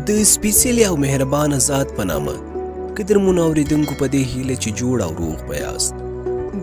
د سپېڅلي او مهربانه ذات په نامه قدرمنو اورېدونکو په دې هیله چې جوړ او روغ به یاست.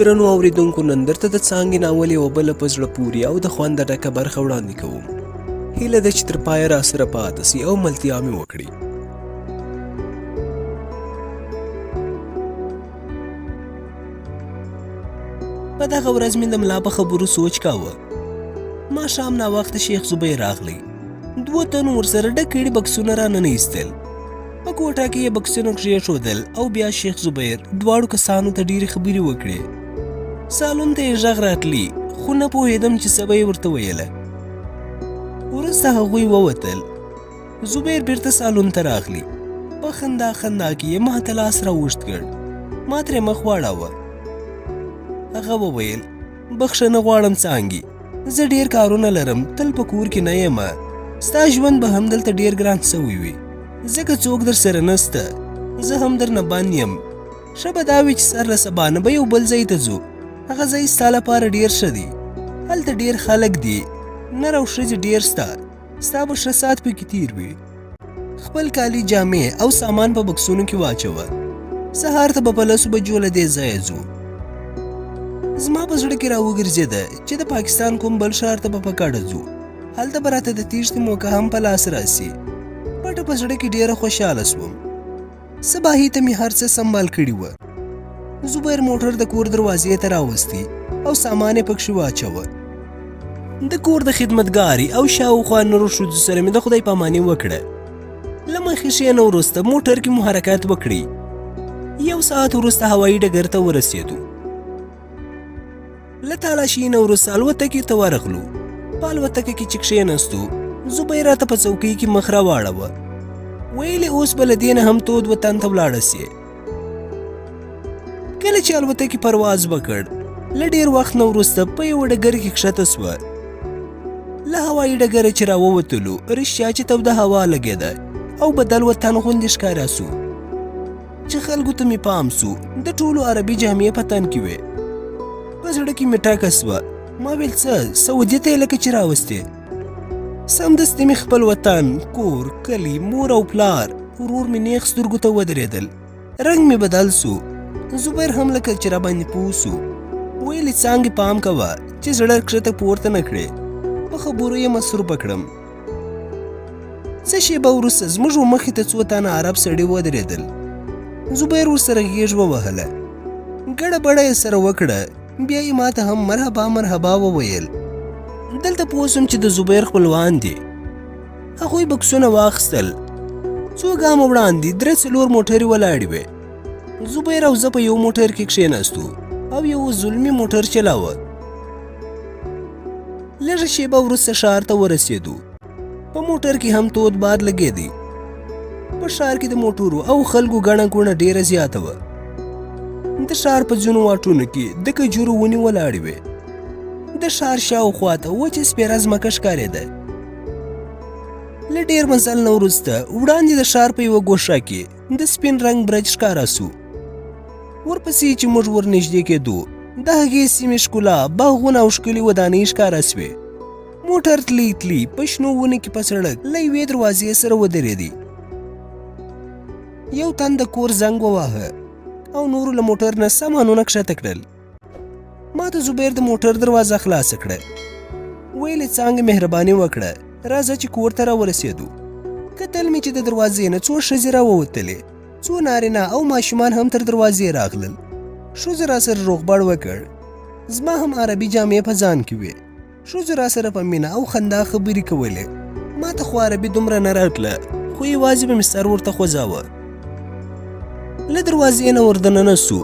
درنو اورېدونکو، نن درته د څانګې ناول یوه بله په زړه پورې او د خونده ډکه برخه وړاندې کوم. هیله ده چې تر پایه راسره پاته سئ او ملتیا مې وکړئ. په دغه ورځ مې د ملا په خبرو سوچ کاوه. ماښام ناوخته شیخ زبیر راغلی. دوو تنو ورسره ډک کړي بکسونه راننه ایستل. په کوټه کې یې بکسونه کښېښودل او بیا شیخ زبیر دواړو کسانو ته ډېرې خبرې وکړې. سالون ته یې غږ راتلی، خو نه پوهېدم چې څه به یې ورته ویله. وروسته هغوی ووتل. زبیر بیرته سالون ته راغلی. په خندا خندا کې یې ما ته لاس راوږد کړ. ما ترې مخ واړاوه. هغه وویل، بخښنه غواړم څانګې، زه ډیر کارونه لرم، تل په کور کې نه یم. ستا ژوند به هم دلته ډیر ګران سوی وي، ځکه څوک در سره نسته. زه هم درنه بند یم. ښه به دا وي چې سر له سبا نه به یو بل ځای ته ځو. هغه ځای ستا لپاره ډیر ښه دی. هلته ډیر خلک دي، نر او ښځې ډیر سته. ستا به ښه ساعت پکې تیر وي. خپل کالي، جامې او سامان په بکسونو کې واچوه. سهار ته به په 10 بجو له دې ځایه ځو. زما په زړه کې راوګرځېده چې د پاکستان کوم بل ښار ته به په کډه ځو، هلته به راته د تیښتې موقع هم په لاس راسي. پټه په زړه کې ډېره خوشحاله شوم. سباهي ته مې هر څه سمبال کړي وه. زبیر موټر د کور دروازې ته راوستی او سامان یې پکښې واچوه. د کور د خدمتګارې او شاوخوا نورو ښځو سره مې د خدای پاماني وکړه. له مخې ښې نه وروسته موټر کې مو حرکت وکړي. یو ساعت وروسته هوایي ډګر ته ورسېدو. له تالاشۍ نه وروسته الوتکې ته ورغلو. په الوتکه کې چې کښېناستو، زبیر راته په څوکۍ کې مخ راواړوه. ویل یې اوس به له دې نه هم تود وطن ته ولاړه سې. کله چې الوتکې پرواز وکړ، له ډېر وخت نه وروسته په یوه ډګر کې کښته سوه. له هوایي ډګره چې راووتلو، رښتیا چې توده هوا لګېده او بدل وطن غوندې ښکاره سو. چې خلکو ته مې پام سو، د ټولو عربي جامې په تن کې وې. په زړه کې مې ټکه سوه. ما ویل څه سعودي ته یې لکه چې راوستې. سمدستي مې خپل وطن، کور، کلی، مور او پلار، ورور مې نیغ سترګو ته ودرېدل. رنګ مې بدل سو. زبیر هم لکه چې راباندې پوه سو. ویل یې څانګې پام کوه چې زړه کښته پورته نه کړې. په خبرو یې مصروفه کړم. څه شېبه وروسته زموږ و مخې ته څو تنه عرب سړي ودرېدل. زبیر ورسره غېږ ووهله، ګړه بړه یې سره وکړه. بیا یې ماته هم مرحبا مرحبا وویل. دلته پوه شوم چې د زبیر خپلوان دي. هغوی بکسونه واخیستل. څو ګامه وړاندې درې څلور موټرې ولاړې وې. زبیر او زه په یو موټر کې کښېناستو او یو زلمي موټر چلاوه. لږه شېبه وروسته ښار ته ورسېدو. په موټر کې هم تود باد لګېدی. په ښار کې د موټرو او خلکو ګڼه ګوڼه ډېره زیاته وه. د ښار په ځینو واټونو کې د کجورو ونې ولاړې وې. د ښار شاوخوا ته وچه سپېره ځمکه ښکارېده. له ډېر مزل نه وروسته وړاندې د ښار په یوه ګوښه کې د سپین رنګ برج ښکاره سو. ورپسې چې موږ ورنږدې کېدو، د هغې سیمې ښکلا، باغونه او ښکلې ودانۍ ښکاره سوې. موټر تلی تلی په شنو ونو کې په سړک له یوې دروازې سره ودرېدی. یو تن د کور زنګ وواهه او نورو له موټر نه سامانونه کښته کړل. ما ته زبیر د موټر دروازه خلاصه کړه. ویل یې څانګې مهرباني وکړه، راځه چې کور ته راورسېدو. کتل مې چې د دروازې نه څو ښځې راووتلې. څو نارینه او ماشومان هم تر دروازې راغلل. ښځو راسره روغبړ وکړ. زما هم عربي جامې په ځان کې وې. ښځو راسره په مینه او خندا خبرې کولې. ما ته خو عربي دومره نه راتله، خو یوازې به مې سر ورته خوځاوه. له دروازې نه وردننه سو.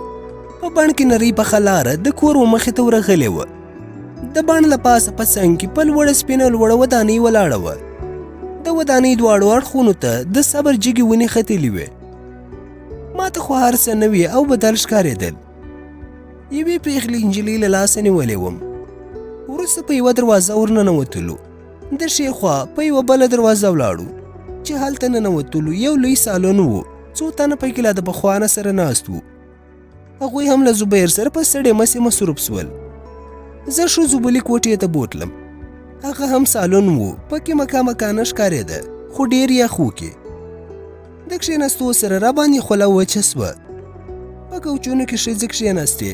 په بڼ کې نرۍ پخه لاره د کور و مخې ته ورغلې وه. د بڼ له پاسه په څنګ کې په لوړه سپینه لوړه ودانۍ ولاړه وه. د ودانۍ دواړو اړخونو ته د صبر جګې ونې ختلې وې. ما ته خو هر څه نوي او بدل ښکارېدل. یوې پېغلې نجلۍ له لاسه نیولې وم. وروسته په یوه دروازه ورننوتلو. د ښې خوا په یوه بله دروازه ولاړو. چې هلته ننوتلو یو لوی سالون و. څو تنه پکې لا د پخوا نه سره ناست وو. هغوی هم له زبیر سره په ستړې مسې مصروف سول. زه ښځو بلې کوټې ته بوتلم. هغه هم سالون و، پکې مکه مکانه ښکارېده، خو ډېر یخ و کې. د کښېناستو سره راباندې خوله وچه سوه. په کوچونو کې ښځې کښېناستې.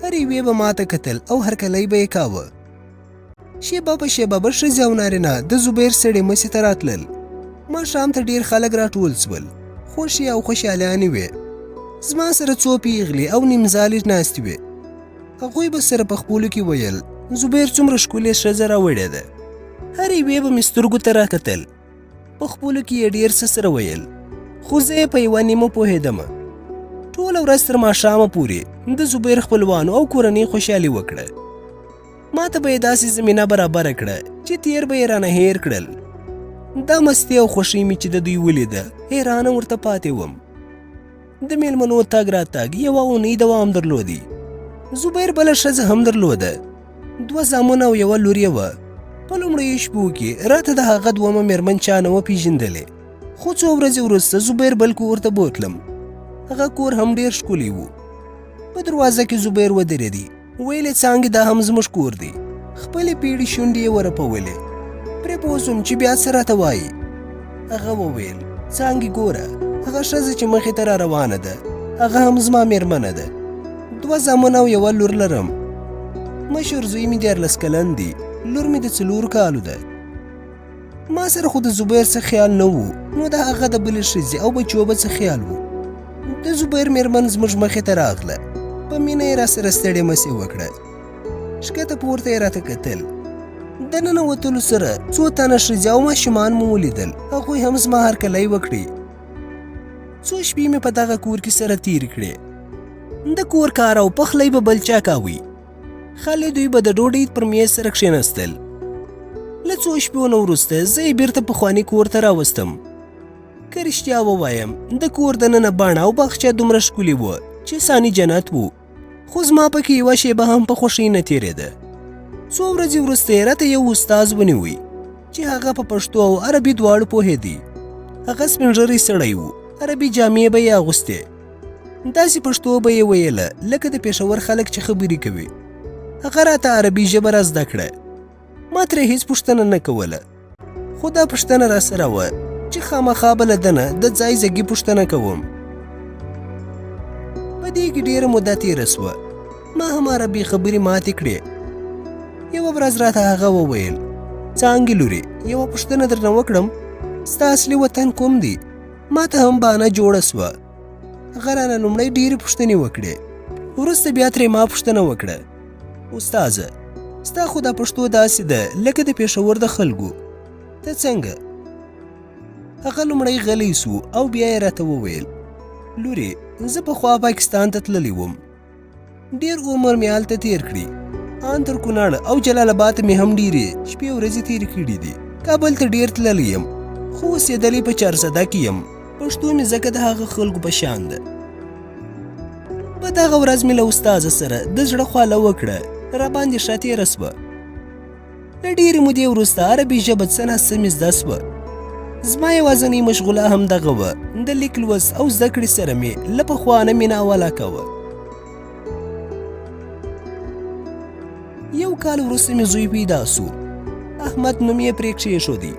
هر یوې به ماته کتل او هرکلی به یې کاوه. شېبه په شېبه به ښځې او نارینه د زبیر ستړې مسې ته راتلل. ماښام ته ډېر خلک راټول سول. خوښي او خوشحالیانې وې. زما سره څو پیغلې او نیمزالې ناستې وې. هغوی به سره په خپلو کې ویل، زبیر څومره ښکلې ښځه راوړې ده. هر یوې به مې سترګو ته راکتل. په خپلو کې یې ډېر څه سره ویل، خو زه یې په یوه نیمه پوهېدم. ټوله ورځ تر ماښامه پورې د زبیر خپلوانو او کورنۍ خوشحالي وکړه. ما ته به یې داسې زمینه برابره کړه چې تیر به یې رانه هېر کړل. دا مستي او خوښي مې چې د دوی ولیده، حیرانه ورته پاتې وم. د میلمنو تګ راتګ یوه اونۍ دوام درلودی. زبیر بله ښځه هم درلوده، دوه زامن او یوه لور یې وه. په لومړیو شپو کې راته د هغه دومه میرمن چا نه وه پیژندلې، خو څو ورځې وروسته زبیر بل کور ته بوتلم. هغه کور هم ډیر ښکلی و. په دروازه کې زبیر ودرېدی، ویلې څانګې دا هم زموږ کور دی. خپلې پیړې شونډې یې ورپولې. پرې پوه شوم چې بیا څه راته وایي. هغه وویل، څانګې ګوره، هغه ښځه چې مخې ته را روانه ده هغه هم زما میرمنه ده. دوه زامن او یوه لور لرم. مشر زوی مې 13 کلن دی، لور مې د 4 کالو ده. ما سره خو د زبیر څه خیال نه و، نو د هغه د بلې ښځې او بچو به څه خیال و. د زبیر میرمن زموږ مخې ته راغله، په مینه یې راسره ستړې مسې وکړه. ښکته پورته یې راته کتل. د ننوتلو سره څو تنه ښځې او ماشومان مو ولیدل. هغوی هم زما هرکلی وکړي. څو شپې مې په دغه کور کې سره تېرې کړې. د کور کار او پخلی به بل چا کاوی. خالي دوی به د ډوډۍ پر میز سره کښېناستل. له څو شپو نه وروسته زه یې بیرته پخواني کور ته راوستم. که رښتیا ووایم، د کور دننه بڼه او باغچه دومره ښکلي وه چې ثاني جنت و، خو زما پکې یوه شېبه هم په خوښۍ نه تېرېده. څو ورځې وروسته یې راته یو استاد ونیوی چې هغه په پښتو او عربي دواړو پوهېدی. هغه سپین ږیری سړی و، عربي جامې به یې اغوستې. داسې پښتو به یې ویله لکه د پېښور خلک چې خبرې کوي. هغه راته عربي ژبه را زده کړه. ما ترې هیڅ پوښتنه نه کوله، خو دا پوښتنه راسره وه چې خامخا به له ده نه د ځای ځګي پوښتنه کوم. په دې کې ډېره موده تېره سوه. ما هم عربي خبرې ماتې کړې. یوه ورځ راته هغه وویل، څانګې لورې، یوه پوښتنه درنه وکړم، ستا اصلي وطن کوم دی؟ ما ته هم بانه جوړه سوه. هغه رانه لومړی ډېرې پوښتنې وکړې، وروسته بیا ترې ما پوښتنه وکړه، استاذه ستا خو دا پښتو داسې ده لکه د پېښور د خلکو، ته څنګه؟ هغه لومړی غلی سو او بیا یې راته وویل، لورې زه پخوا پاکستان ته تللی وم، ډېر عمر مې هلته تېر کړي، آن تر کونړ او جلال آباد مې هم ډېرې شپې ورځې تېرې کړي دي. کابل ته ډېر تللی یم، خو اوسېدلی په چارسده کې یم. پښتو مې ځکه د هغه خلکو په شان ده. په دغه ورځ مې له استاذه سره د زړه خواله وکړه، راباندې ښه تېره سوه. له ډېرې مودې وروسته عربي ژبه څه نا څه مې زده سوه. زما یوازنۍ مشغوله هم دغه وه. د لیک لوست او زده کړې سره مې له پخوا نه مینه او علاقه وه. یو کال وروسته مې زوی پیدا سو. احمد نوم یې پرې کښېښودی.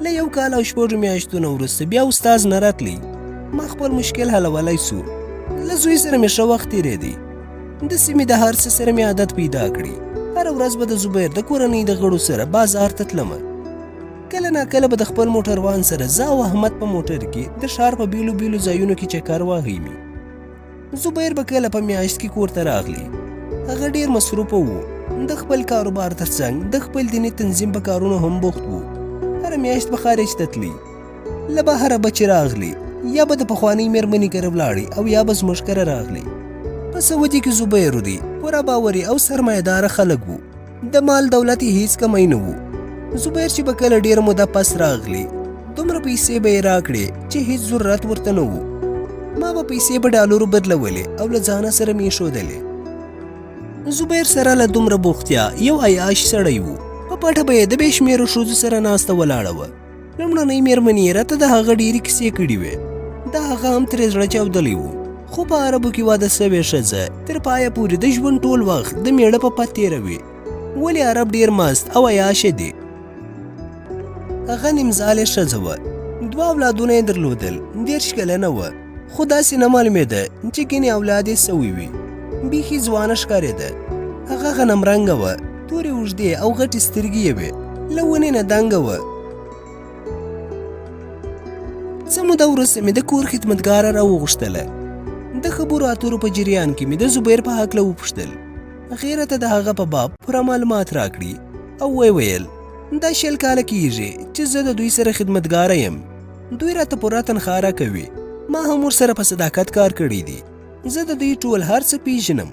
له یو کال او 6 میاشتو نه وروسته بیا استاد نه راتلی. ما خپل مشکل حلولی سو. له زوی سره مې ښه وخت تېرېدی. د سیمې د هر څه سره مې عادت پیدا کړي. هره ورځ به د زبیر د کورنۍ د غړو سره بازار ته تلمه. کله ناکله به د خپل موټروان سره زه او احمد په موټر کې د ښار په بیلو بیلو ځایونو کې چکر واهی مې. زبیر به کله په میاشت کې کور ته راغلی. هغه ډیر مصروف و. د خپل کاروبار ترڅنګ د خپل دیني تنظیم په کارونو هم بوخت و. هره میاشت به خارج ته تلی. له بهره به چې راغلی یا به د پخوانۍ میرمنې کره ولاړی او یا به زموږ کره راغلی. په سعودي کې زبیر دی پوره باوري او سرمایهداره خلک وو. د مال دولت یې هیڅ کمی نه و. زبیر چې به کله ډېره موده پس راغلی، دومره پیسې به یې راکړې چې هیڅ ضرورت ورته نه و. ما به پیسې په ډالرو بدلولې او له ځانه سره مې ایښودلې. زبیر سره له دومره بوختیا یو عیاش سړی و. په پټه به یې د بې شمېرو ښځو سره ناسته ولاړه وه. لومړنۍ میرمنې یې راته د هغه ډېرې کیسې کړې وې. د هغه هم ترې زړه چاودلی و. خو په عربو کې واده سوې ښځه تر پایه پورې د ژوند ټول وخت د میړه په پت تېروي. ولې عرب ډېر مست او عیاشه دي. هغه نیمزالې ښځه وه. دوه اولادونه یې درلودل، 30 کلنه وه، خو داسې نه معلومېده چې ګنې اولاد یې سوی وي. بیخي ځوانه ښکارېده. هغه غنمرنګه وه، تورې اوږدې او غټې سترګې یې وې، له ونې نه دنګه وه. څه موده وروسته مې د کور خدمتګاره راوغوښتله. د خبرو اترو په جریان کې مې د زبیر په هکله وپوښتل. هغې راته د هغه په باب پوره معلومات راکړي او ویې ویل، دا 20 کاله کیږي چې زه د دوی سره خدمتګاره یم. دوی راته پوره تنخوا راکوي. ما هم ورسره په صداقت کار کړی دی. زه د دوی ټول هر څه پیژنم.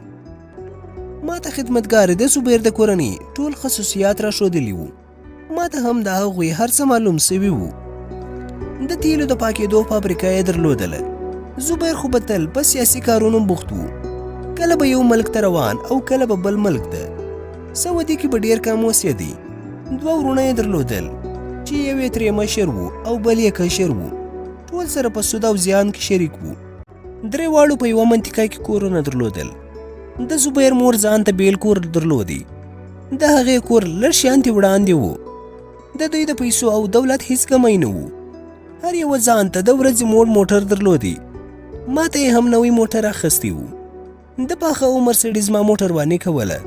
ما ته خدمتګارې د زبیر د کورنۍ ټول خصوصیات را ښودلي وو. ما ته هم د هغوی هر څه معلوم سوي وو. د تیلو د پاکېدو فابریکه یې درلودله. زبیر خو به تل په سیاسي کارونو بوخت وو. کله به یو ملک ته روان او کله به بل ملک ته. سعودي کې به ډېر کم اوسېدی. دوه وروڼه یې درلودل چې یو یې ترې مشر وو او بل یې کشر وو. ټول سره په سود او زیان کې شریک وو. درې واړو په یوه منطقه کې کورونه درلودل. د زبیر مور ځان ته بیل کور درلودی. د هغې کور لږ شانتې وړاندې وو. د دوی د پیسو او دولت هیڅ کمی نه وو. هر یوه ځان ته د ورځې موړ موټر درلودی. ما ته یې هم نوی موټر اخیستی وو. د پاخه عمر سړي زما موټرواني کوله.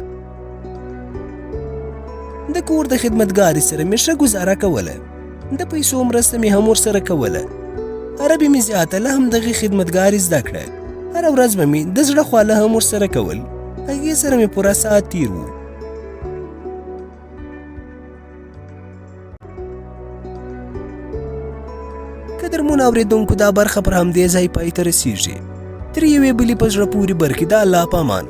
د کور د خدمتګارې سره مې ښه ګزاره کوله. د پیسو مرسته مې هم ورسره کوله. عربي مې زیاته له همدغې خدمتګارې زده کړه. هره ورځ به مې د زړه خواله هم ورسره کول. هغې سره مې پوره ساعت تیر وو. قدرمنو اورېدونکو، دا برخه پر همدې ځای پای ته رسیږي. تر یوې بلې په زړه پورې برخې د الله په امان.